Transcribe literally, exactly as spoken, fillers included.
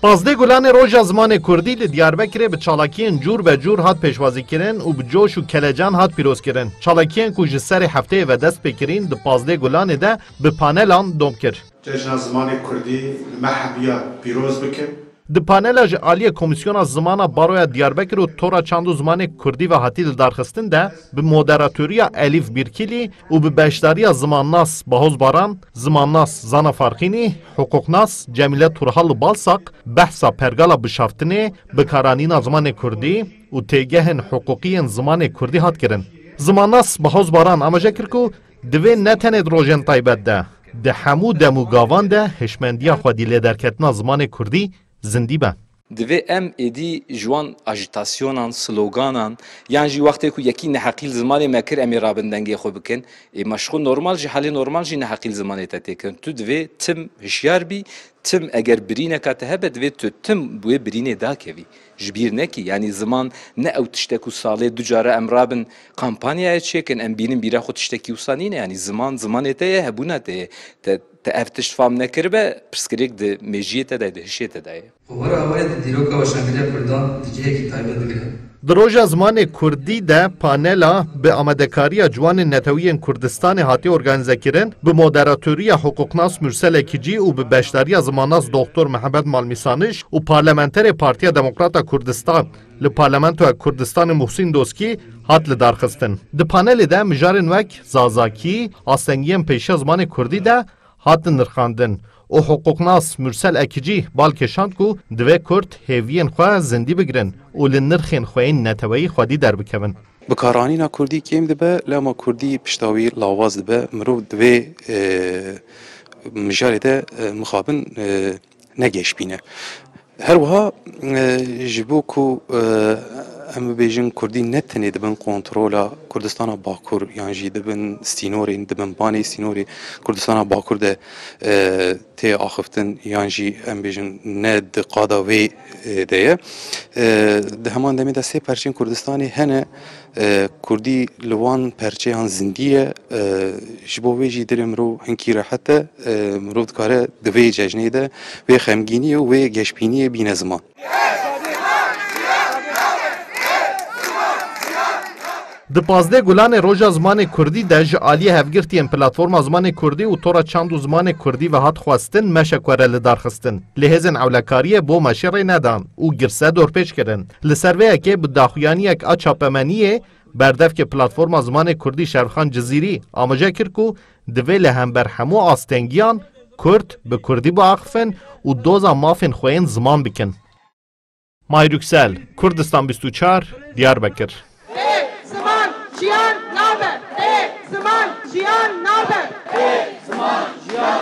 Pazdeh Gulanê Roja Zimanê Kurdî li Diyarbekirê bi çalakiyên cûr be cûr hat pêşwazîkirin û bi coş û kelecan hat pîrozkirin. Çalakiyên ku ji serê hefteyê ve dest pê kirîn di pazdeh Gulanê de bi panelan dom kir. Cejna Zimanê Kurdî li me hemiya pîroz bikin. Di panela ji aliyê Komîsyona Zimana Baroya Diyarbekir û Tora Çand û Zimanê Kurdî ve hatî lidarxistin de, bi moderatoriya Elîf Bîrkîlî û bi beşdariya zimannas Bahoz Baran, zimannas Zana Farqînî, hiqûqnas Cemîle Turhal û Balsaq, behsa pergala bişaftinê, bikaranîna zimanê kurdî û têgehên hiqûqî yên zimanê kurdî hat kirin. Zimannas Bahoz Baran amaje kir ku divê ne tenê di rojên taybet de, di hemû dem û gavan de hişmendiya xwedî lêderketina zimanê kurdî zindî be. Divê em êdî ji wan ajîtasyonan, sloganan, yan jî wextê ku yekî neheqî li zimanê me kir, em ê rabin dengê xwe bikin. Ê me ji xwe normal, ji halê normal jî neheqî li zimanê te tê kirin. Tu divê tim hişyar bî, tim eger birîneka te hebe, divê tu tim bi wê birînê dakevî. Ji bîr nekî, yanî ziman ne ew tişt e ku salê du cara em rabin kampanyayê çêkin, em bînin bîra xwe tiştekî wisa nîne. Yanî ziman, zimanê te ye, hebûna te ye. Te, te ev tişt fam nekiribe, pirsgirêk di mêjiyê te de, di hişê te de ye. Kovara Awayê di dîroka weşangeriya Kurdan di cihekî taybet digire. Di Roja Zimanê Kurdî de panela bi amadekariya Ciwanên Netewî yên Kurdistanê hatiye organîzekirin, bi moderatoriya hiqûqnas Mursel Ekicî û bi beşdariya zimannas Doktor Mihemed Malmîsanij û parlamenterê Partiya Demokrata Kurdistan li Parlamentoya Kurdistanê Muhsîn Doskî hat lidarxistin. Di panelê de mijarên wek zazakî, astengiyên pêşiya zimanê kurdî de hatin nirxandin û hiqûqnas Mursel Ekicî bal kêşand ku divê Kurd hêviyên xwe zindî bigirin û li nirxên xwe yên neteweyî xwedî derbikevin. Bikaranîna kurdî kêm dibe, lema kurdî pişta wî lawaz dibe. Mirov divê, e, mijarê de, e, mixabin, e, negeşbîne. Her wiha, e, ji bo ku, e, em bibêjin kurdî ne tenê di bin kontrola Kurdistana Bakur yan jî di bin sînorên, di bin banê sînorê Kurdistana Bakur de, e, tê axiftin yan jî em bêjin ne di qada wê, e, de ye. E, di heman demê de sê perçên Kurdistanê hene, e, kurdî li wan perçeyan zindî ye. E, ji bo wê jî dilê mirov hinkî rehet e. E, mirov dikare di vê cejnê de wê xemgîniyê û wê geşbîniyê bîne ziman. Di pazdeh Gulanê Roja Zimanê Kurdî de ji aliyê hevgirtiyên Platforma Zimanê Kurdî û Tora Çand û Zimanê Kurdî ve hat xwestin meşek were lidarxistin. Lê hêzên ewlekariyê bo meşê rê nedan û girse dorpêç kirin. Li ser vê yekê bi daxuyaniyek a çapemeniyê berdevkê Platforma Zimanê Kurdî Şerifxan Cizîrî amaje kir ku divê li hember hemû astengiyan Kurd bi Kurdî biaxifin û doza mafên xwe yên ziman bikin. May Yüksel, Kurdistan bîst û çar, Diyarbekir. Bê ziman jiyan nabe. Bê ziman jiyan nabe. Bê ziman jiyan